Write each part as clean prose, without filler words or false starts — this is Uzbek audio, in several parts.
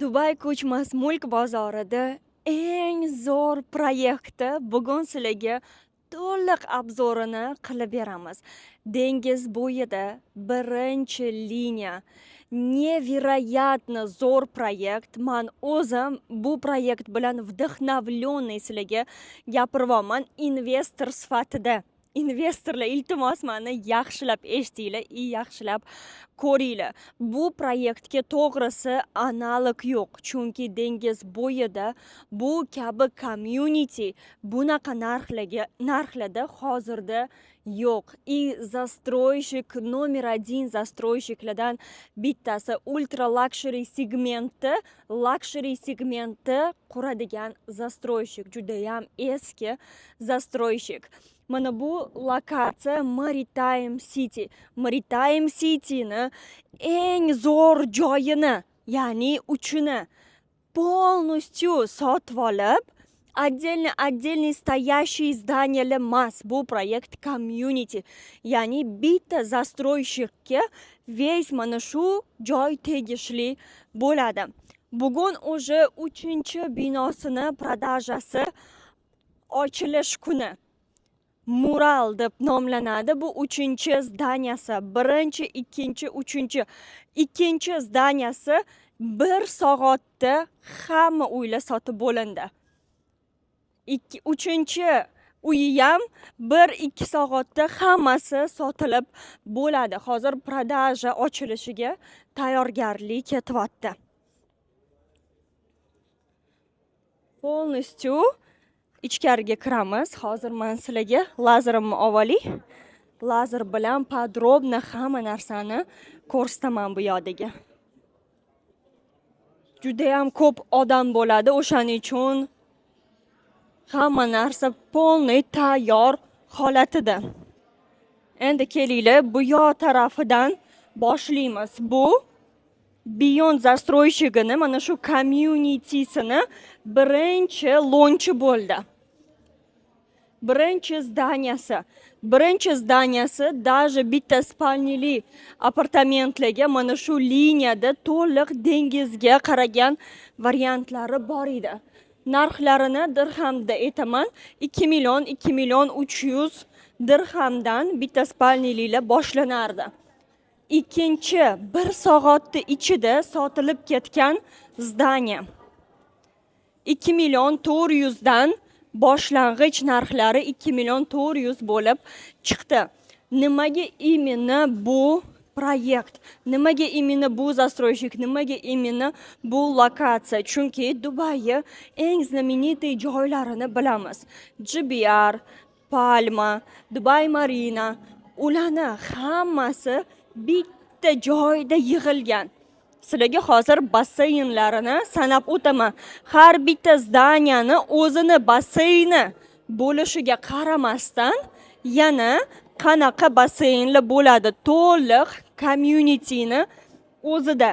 Dubay ko'chmas mulk bozorida eng zo'r proyektni bugun sizlarga to'liq обзор ini qilib beramiz. Dengiz bo'yida, birinchi liniya. Невероятно zo'r proyekt. Man o'zim bu proyekt bilan вдохновленный sizlarga gapiryapman investor sifatida. Investorlar, iltimos, mani yaxshilab eshitinglar и yaxshilab ko'ringlar. Bu proyektga, to'g'risi, analog yo'q, chunki dengiz bo'yida bu kabi community bunaqa narxlarga, narxlarda hozirda yo'q. И застройщик номер один, застройщик lardan bittasi, ultra luxury segmentda, luxury segmentda quradigan застройщик, judayam eski застройщик. Mana bu lokatsiya Maritime City. Maritime Cityni eng zo'r joyini, ya'ni uchini полностью sotib olib, отдельно отдельный стоящий здания lar emas, bu proyekt community, ya'ni bitta застройщик ka весь mana shu joy tegishli bo'ladi. Bugun уже uchinchi binosini продажа si ochilish kuni. Mural deb nomlanadi bu uchinchi здания si. Birinchi, ikkinchi, uchinchi. Ikkinchi здания si bir soatda hamma uylar sotib bo'lindi. Ikki, uchinchi uyiyam 1-2 soatda hammasi sotilib bo'ladi. Hozir продажа ochilishiga tayyorgarlik ketyapti. Полностью ichkariga kiramiz. Hozir man sizlarga lazerimni olay. Lazer bilan подробно hamma narsani ko'rsataman bu yoqdagi. Judayam ko'p odam bo'ladi, o'shaning uchun hamma narsa полный tayyor holatida. Endi kelinglar, bu yoq tarafidan boshlaymiz. Bu Beyond застройщик ini mana shu communitysini birinchi launch i bo'ldi. Birinchi здания si. Birinchi здания si даже bitta спальни li apartamentlarga mana shu liniyada to'liq dengizga qaragan variantlari bor edi. Narxlarini dirhamda aytaman: 2 million, 2 million 300 dirhamdan bitta спальни lilar boshlanardi. Ikkinchi bir soatni ichida sotilib ketgan здание. 2 million 400 dan boshlang'ich narxlari 2 million 400 bo'lib chiqdi. Nimaga именно bu proyekt? Nimaga именно bu застройщик? Nimaga именно bu lokatsiya? Chunki Dubayni eng знаменитый joylarini bilamiz. JBR, Palma, Dubai Marina, ularni hammasi bitta joyda yig'ilgan. Sizlarga hozir basseynlarini sanab o'taman. Har bitta здания ni o'zini basseyni bo'lishiga qaramasdan, yana qanaqa basseynlar bo'ladi to'liq communityni o'zida.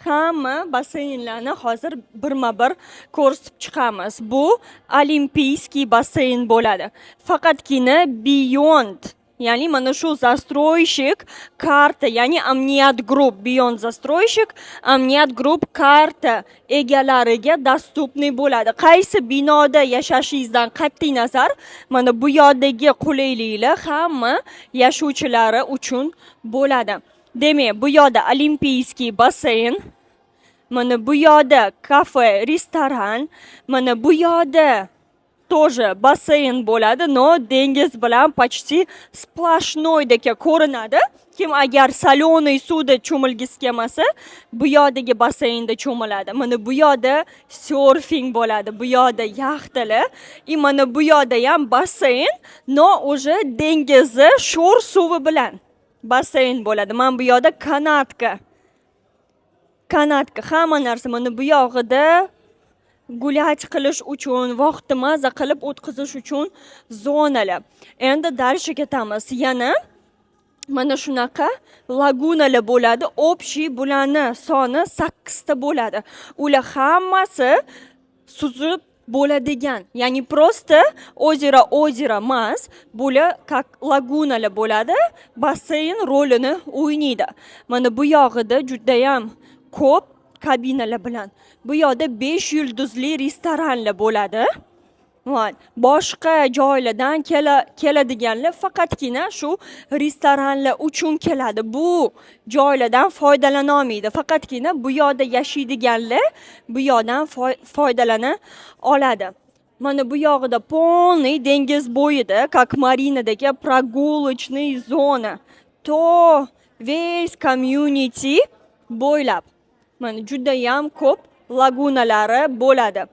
Hamma basseynlarni hozir birma-bir ko'rsatib chiqamiz. Bu Олимпийский basseyn bo'ladi. Faqatgina Beyond, ya'ni mana shu застройщик karta, ya'ni Amniyat Group, Beyond застройщик, Amniyat Group karta egalariga доступный bo'ladi. Qaysi binoda yashashingizdan qat'iy nazar, mana bu yoqdagi qulayliklar hamma yashovchilari uchun bo'ladi. Demak, bu yoqda Олимпийский basseyn, mana bu yoqda kafe, restoran, mana bu yoqda тоже basseyn bo'ladi, но dengiz bilan почти сплошной dek ko'rinadi. Kim agar соленый suvda cho'milgisi kelmasa, bu yoqdagi basseynda cho'miladi. Mana bu yoqda серфинг bo'ladi, bu yoqda yaxtalar и mana bu yoqda ham basseyn, но уже dengizni sho'r suvi bilan basseyn bo'ladi. Mana bu yoqda канатка. Канатка, hamma narsa. Mana bu yog'ida гулять qilish uchun, vaqtni maza qilib o'tkazish uchun zonalar. Endi дальше ketamiz. Yana mana shunaqa lagunalar bo'ladi. Общий bularni soni sakkizta bo'ladi. Ular hammasi suzib bo'ladigan, ya'ni просто озеро озеро emas, bular как lagunalar bo'ladi, basseyn rolini o'ynaydi. Mana bu yog'ida judayam ko'p Kabinalar bilan bu yoqda 5 yulduzli restoranlar bo'ladi. Вот. Boshqa joylardan keladiganlar faqatgina shu restoranlar uchun keladi. Bu joylardan foydalana olmaydi. Faqatgina bu yoqda yashaydiganlar bu yoqdan foydalana oladi. Mana bu yog'ida полный dengiz bo'yida, как marinadagi прогулочный zona. To весь community bo'ylab. Mana judayam ko'p lagunalari bo'ladi.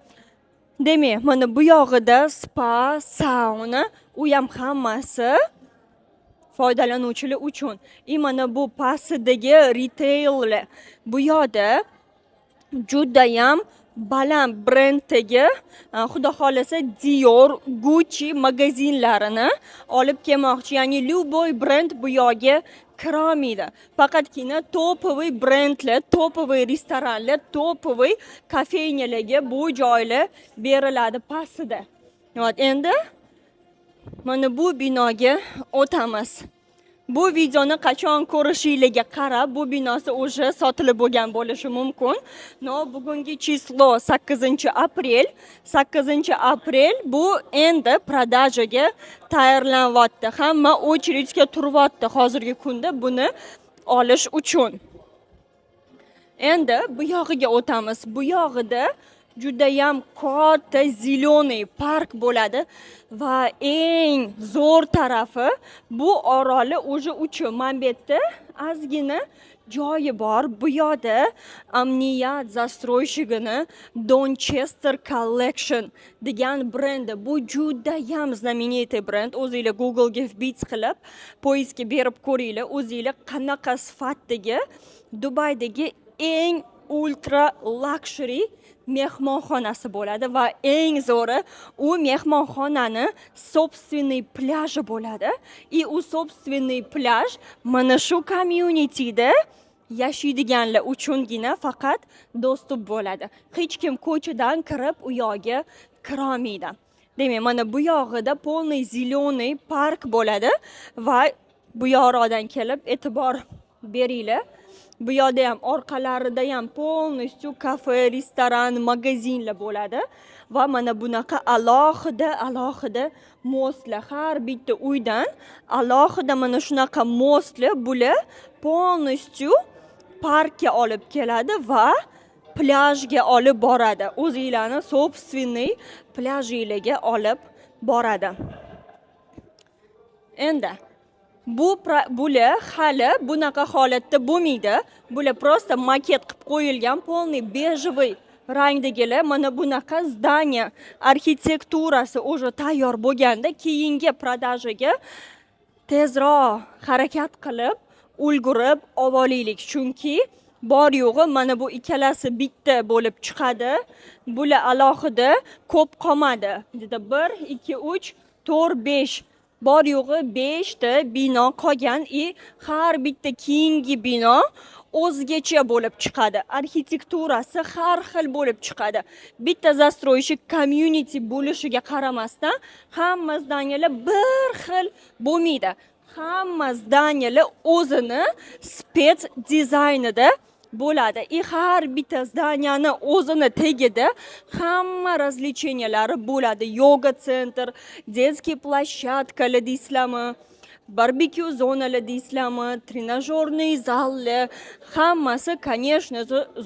Demak, mana bu yog'ida spa, sauna, u ham hammasi foydalanuvchilar uchun. И mana bu pastidagi retaillar. Bu yoqda judayam baland brenddagi, xudo xohlasa, Dior, Gucci magazinlarini olib kelmoqchi. Ya'ni любой brend bu yoqga kirolmaydi. Faqatgina топовый brendlar, топовый restoranlar, топовый кофейня larga bu joylar beriladi pastida. Вот, endi mana bu binoga o'tamiz. Bu videoni qachon ko'rishinglarga qarab, bu binosi уже sotilib bo'lgan bo'lishi mumkin. Но bugungi число 8 aprel. 8 aprel bu endi продажа ga tayyorlanyapti. Hamma очередь ga turyapti hozirgi kunda buni olish uchun. Endi bu yog'iga o'tamiz. Bu yog'ida judayam katta зеленый park bo'ladi va eng zo'r tarafi, bu oroli уже uchi, mana bu yerda ozgina joyi bor. Bu yoqda Omniyat застройщик ini Donchester Collection degan brendi. Bu judayam знаменитый brend. O'zinglar Googlega вбить qilib, поиск ga berib ko'ringlar o'zinglar, qanaqa sifatdagi, Dubaydagi eng ultra luxury mehmonxonasi bo'ladi va eng zo'ri, u mehmonxonani собственный plyaj bo'ladi. И u собственный plyaj mana shu communityda yashaydiganlar uchungina faqat доступ bo'ladi. Hech kim ko'chadan kirib u yoqga kirolmaydi. Demak, mana bu yog'ida полный зеленый park bo'ladi va bu yoqroqdan kelib e'tibor beringlar. Bu yoqda ham, orqalarida ham полностью kafe, restoran, magazinlar bo'ladi va mana bunaqa alohida alohida мост lar, har bitta uydan alohida mana shunaqa мост lar, bular полностью parkka olib keladi va plyajga olib boradi, o'zinglarni собственный plyajinglarga olib boradi. Endi bu bular hali bunaqa holatda bo'lmaydi. Bular просто maket qilib qo'yilgan, полный бежевый rangdagilar. Mana bunaqa здание arxitekturasi уже tayyor bo'lganda, keyingi продажа ga tezroq harakat qilib ulgurib olaylik, chunki bor yo'g'i mana bu ikkalasi bitta bo'lib chiqadi. Bular alohida ko'p qolmadi, где bir, ikki, uch, to'rt, besh, bor yo'g'i beshta bino qolgan. И har bitta keyingi bino o'zgacha bo'lib chiqadi, arxitekturasi har xil bo'lib chiqadi. Bitta застройщик community bo'lishiga qaramasdan, hamma здания lar bir xil bo'lmaydi. Hamma здания lar o'zini спец dizaynida bo'ladi и har bitta здания ni o'zini tagida hamma развлечения lari bo'ladi: yoga центр, детский площадка lar deysizlarmi, barbekyu zonalar deysizlarmi, тренажерный zallar, hammasi, конечно,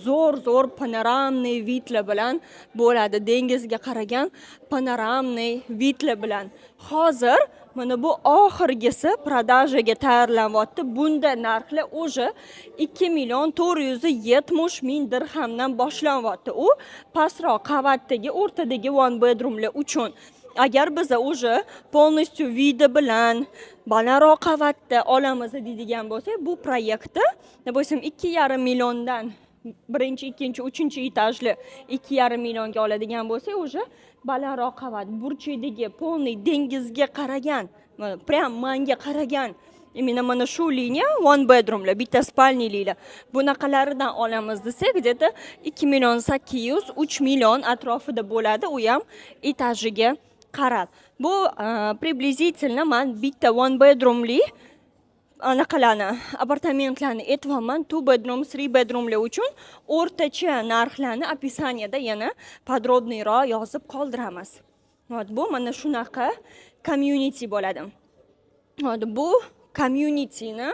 zo'r zo'r панорамный вид lar bilan bo'ladi, dengizga qaragan панорамный вид lar bilan. Hozir mana bu oxirgisi продажа ga tayyorlanyapti. Bunda narxlar уже 2 470 000 dirhamdan boshlanyapti. U pastroq qavatdagi, o'rtadagi one bedroomlar uchun. Agar biza уже полностью вид i bilan balandroq qavatda olamiz deydigan bo'lsak, bu proyektni, допустим, 2,5 milliondan, birinchi, ikkinchi, uchinchi etajli 2,5 millionga oladigan bo'lsak, уже balandroq qavat, burchakdagi, полный dengizga qaragan, mana, прям manga qaragan, именно mana shu liniya one bedroomlar, bitta спальня lilar, bunaqalaridan olamiz desak, где то 2 800 000, 3 million atrofida bo'ladi, u ham etajiga qarab. Bu приблизительно man bitta one bedroomli Anaqalarni, apartamentlarni aytyapman, two bedroom, three bedroomlar uchun o'rtacha narxlarni описание da yana подробный roq yozib qoldiramiz. Вот, bu mana shunaqa community bo'ladi. Вот, bu communityni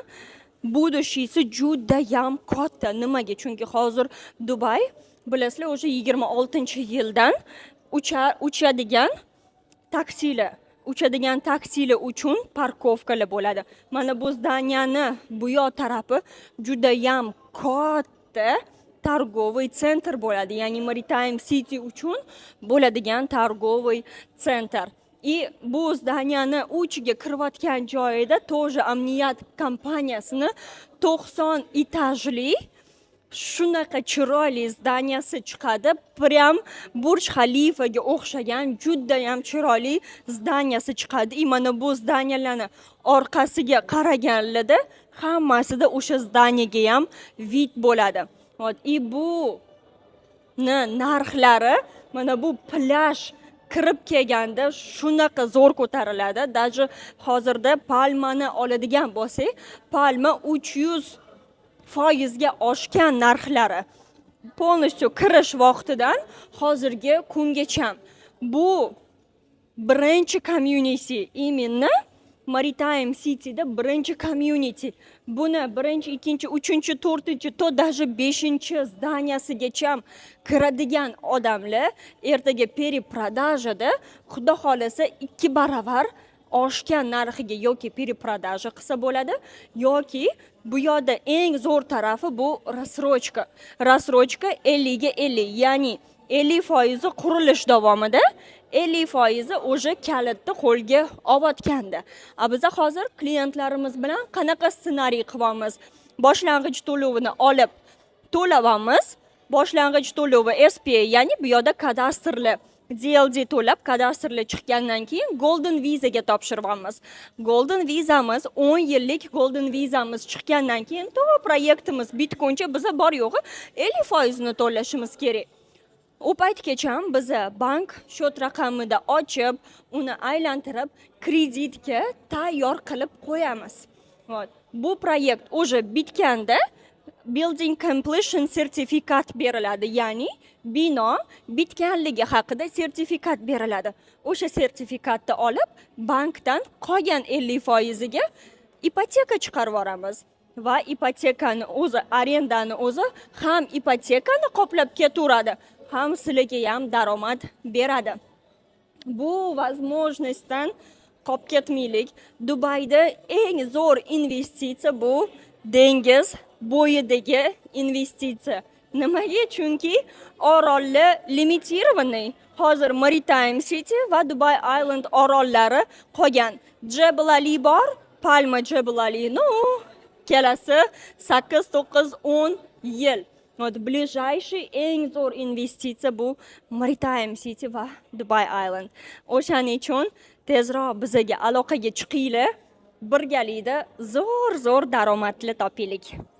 будущий si judayam katta. Nimaga? Chunki hozir Dubay, bilasizlar, o'sha 26-yildan uchadigan taksilar uchun парковка lar bo'ladi. Mana bu здания ni bu yoq tarafi judayam katta торговый центр bo'ladi, ya'ni Maritime City uchun bo'ladigan торговый центр. И bu здания ni uchiga kirayotgan joyida тоже Omniyat kompaniyasini 90 etajli shunaqa chiroyli здания si chiqadi. Прям Burj Xalifaga o'xshagan judayam chiroyli здания si chiqadi. И mana bu здания larni orqasiga qaraganlarda hammasida o'sha здания ga ham вид bo'ladi. Вот, и bu narxlari mana bu plyaj kirib kelganda shunaqa zo'r ko'tariladi. Даже hozirda Palmani oladigan bo'lsak, Palma 300%ga oshgan narxlari полностью kirish vaqtidan hozirgi kungacha. Bu birinchi community, именно Maritime Cityda birinchi community. Buni birinchi, ikkinchi, uchinchi, to'rtinchi, to даже beshinchi здания sigacha kiradigan odamlar ertaga перепродажа da, xudo xohlasa, 2 baravar oshgan narxiga yoki перепродажа qilsa bo'ladi, yoki bu yoqda eng zo'r tarafi bu рассрочка. Рассрочка 50ga 50, ya'ni 50 foizi qurilish davomida, 50 foizi уже kalitni qo'lga olayotganda. A biza hozir klientlarimiz bilan qanaqa ssenariy qilyapmiz? Boshlang'ich to'lovini olib to'layapmiz. Boshlang'ich to'lovi SPA, ya'ni bu yoqda kadastrli DLD to'lab, kadastrli chiqqandan keyin Golden Visaga topshiryapmiz. Golden Visamiz, 10 yillik Golden Visamiz chiqqandan keyin to proyektimiz bitguncha biza bor yo'g'i 50 foizini to'lashimiz kerak. U paytgacha biza bank счет raqamida ochib, uni aylantirib, kreditga tayyor qilib qo'yamiz. Вот. Bu proyekt уже bitganda building completion sertifikat beriladi, ya'ni bino bitganligi haqida sertifikat beriladi. O'sha sertifikatni olib, bankdan qolgan 50 foiziga ipoteka chiqarib yuboramiz va ipotekani o'zi, arendani o'zi ham ipotekani qoplab ketaveradi, ham sizlarga ham daromad beradi. Bu возможность dan qolib ketmaylik. Dubayda eng zo'r investitsiya bu dengiz bo'yidagi investitsiya. Nimaga? Chunki orollar лимитированный. Hozir Maritime City va Dubai Island orollari qolgan. Jebel Ali bor, Palma Jebel Ali, ну, kelasi 8, 9, 10 yil. Вот, ближайший eng zo'r investitsiya bu Maritime City va Dubai Island. O'shaning uchun tezroq bizaga aloqaga chiqinglar, birgalikda zo'r zo'r daromadli topaylik.